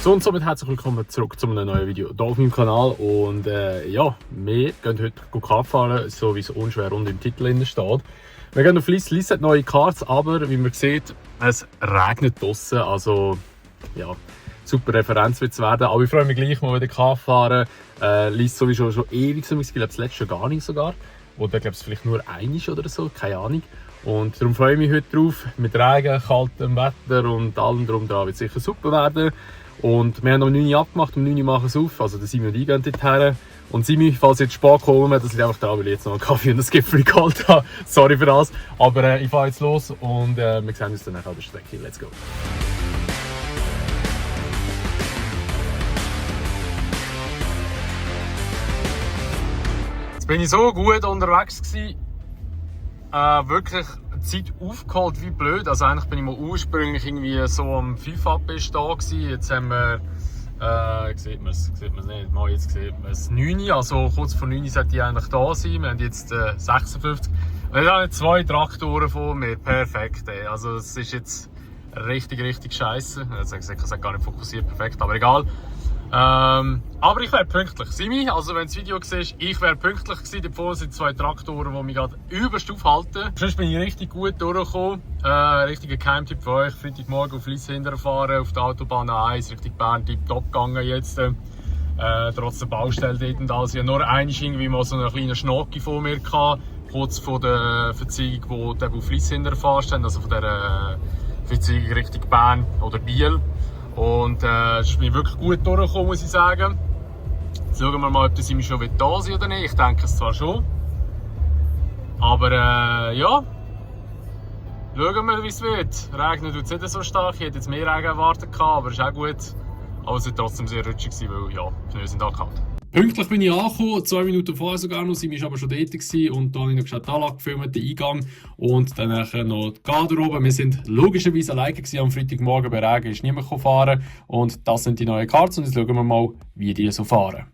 So und somit herzlich willkommen zurück zu einem neuen Video hier auf meinem Kanal. Und ja, wir gehen heute Kart fahren, so wie es unschwer rund im Titel steht. Wir gehen auf Liss. Liss hat neue Karts, aber wie man sieht, es regnet draussen. Also ja, super Referenz wird es werden. Aber ich freue mich gleich mal wieder Kart fahren. Liss sowieso schon ewig, ich glaube das letzte Jahr gar nicht sogar. Oder glaube es vielleicht nur einmal oder so, keine Ahnung. Und darum freue ich mich heute drauf. Mit Regen, kaltem Wetter und allem drum dran wird es sicher super werden. Und wir haben um 9 Uhr abgemacht, um 9 Uhr machen wir es auf. Also der Simi und ich gehen dort her. Und Simi, falls ich jetzt spät komme, das liegt einfach daran, weil ich jetzt noch einen Kaffee und ein Gipfel geholt habe. Sorry für das. Aber ich fahre jetzt los und wir sehen uns dann nachher auf der Strecke. Let's go! Jetzt bin ich so gut unterwegs gewesen. Wirklich Zeit aufgeholt wie blöd. Also eigentlich bin ich mal ursprünglich irgendwie so um 5 ab da gewesen. Jetzt haben wir, sieht man es nicht, mal jetzt sieht man es 9 Uhr, also kurz vor 9 Uhr sollte ich eigentlich da sein. Wir haben jetzt 56. Und jetzt habe ich 2 Traktoren vor mir, perfekt. Ey. Also es ist jetzt richtig scheiße. Also ich sage gar nicht fokussiert, perfekt, aber egal. Aber ich wäre pünktlich. Simi, also wenn du das Video siehst, ich wäre pünktlich gewesen. Davor sind 2 Traktoren, die mich gerade übelst aufhalten. Sonst bin ich richtig gut durchgekommen. Richtiger Geheimtipp für euch. Freitagmorgen auf Liss hinterfahren, auf der Autobahn A1, Richtung Bern, tipptopp gegangen jetzt. Trotz der Baustelle dort und alles. Ich hatte nur einmal irgendwie mal so einen kleinen Schnocki vor mir gehabt, kurz vor der Verziehung, wo du auf Liss hinterfährst, also von der Verziehung Richtung Bern oder Biel. Und ich bin wirklich gut durchgekommen, muss ich sagen. Jetzt schauen wir mal, ob das schon da sein oder nicht. Ich denke es zwar schon. Aber ja, schauen wir, wie es wird. Regnen tut es nicht so stark. Ich hätte jetzt mehr Regen erwartet, aber ist auch gut. Aber es war trotzdem sehr rutschig, weil ja, die Pneu sind angekalt. Pünktlich bin ich angekommen, 2 Minuten vorher sogar noch, sie war aber schon dort gewesen, und da habe ich noch geschaut, da gefilmt, den Eingang und dann noch die Garderobe. Wir sind logischerweise alleine gewesen am Freitagmorgen, bei Regen ist niemand fahren und das sind die neuen Karts und jetzt schauen wir mal, wie die so fahren.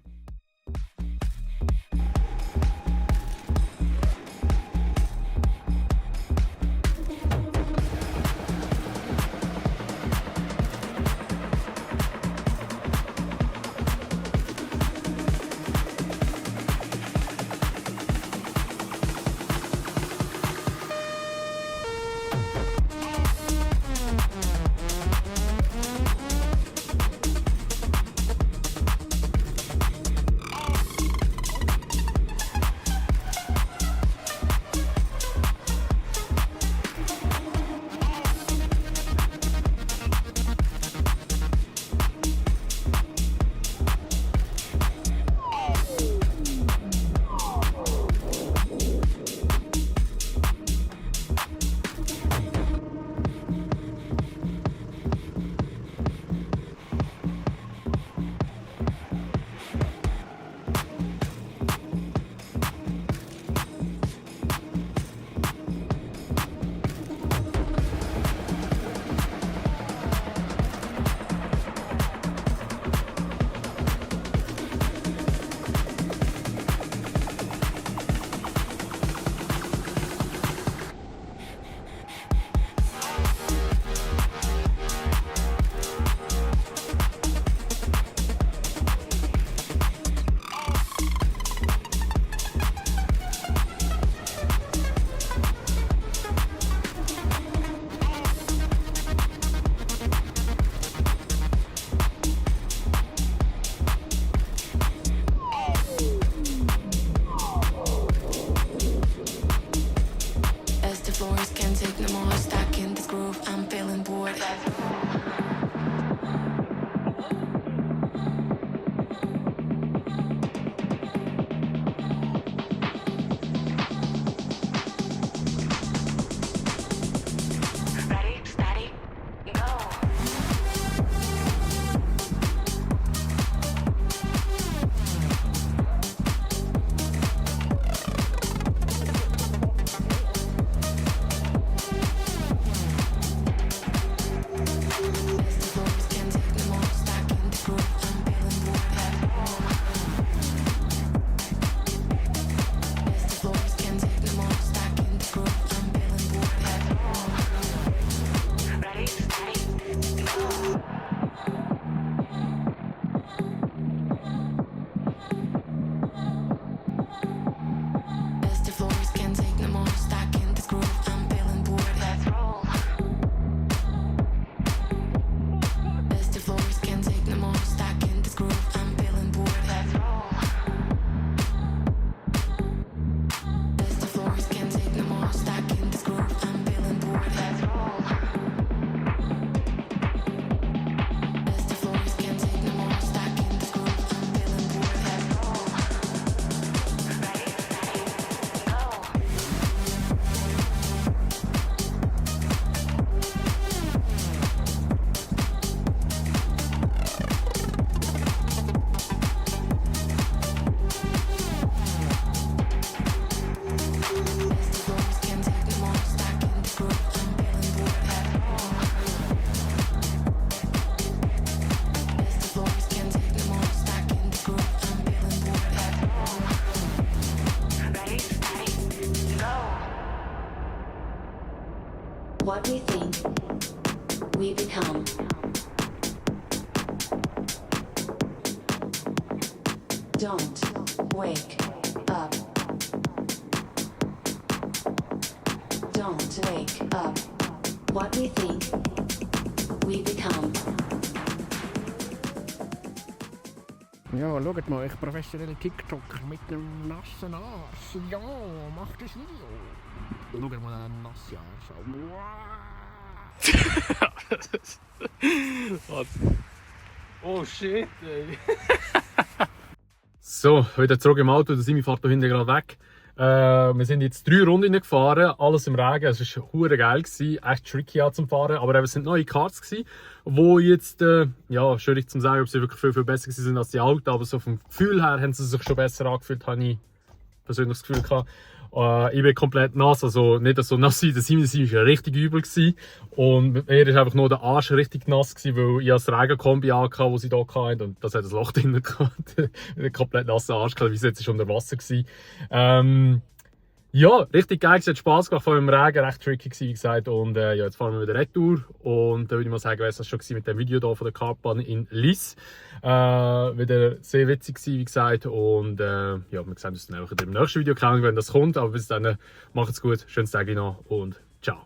What we think, we become. Don't wake up. Don't wake up. What we think, we become. Ja, schaut mal, ich professionelle TikToker mit einem nassen Arsch. Ja, mach das Video. Schaut mal einen nassen Arsch an. Oh shit, ey. So, wieder zurück im Auto, der Simi fährt da hinten gerade weg. Wir sind jetzt 3 Runden gefahren, alles im Regen. Es war hure geil, echt tricky zum Fahren. Aber es sind neue Karts, die jetzt, ja, schwierig zu sagen, ob sie wirklich viel besser sind als die alten. Aber so vom Gefühl her haben sie sich schon besser angefühlt, habe ich persönlich das Gefühl gehabt. Ich bin komplett nass, also nicht so nass wie der Simi war richtig übel gewesen. Und mit mir ist einfach nur der Arsch richtig nass gewesen, weil ich das Regenkombi hatte, das sie hier hatten. Und das hat ein Loch drin gehabt. Komplett nasser Arsch, wie es jetzt schon unter Wasser gewesen. Ja, richtig geil, es hat Spass gemacht, vor allem im Regen, recht tricky gewesen, wie gesagt. Und ja, jetzt fahren wir wieder retour. Und da würde ich mal sagen, wäre es das schon mit dem Video hier von der Kartbahn in Lyss. Wieder sehr witzig gewesen, wie gesagt. Und ja, wir sehen uns dann einfach im nächsten Video, wenn das kommt. Aber bis dann, macht's gut, schönes Tag noch und ciao.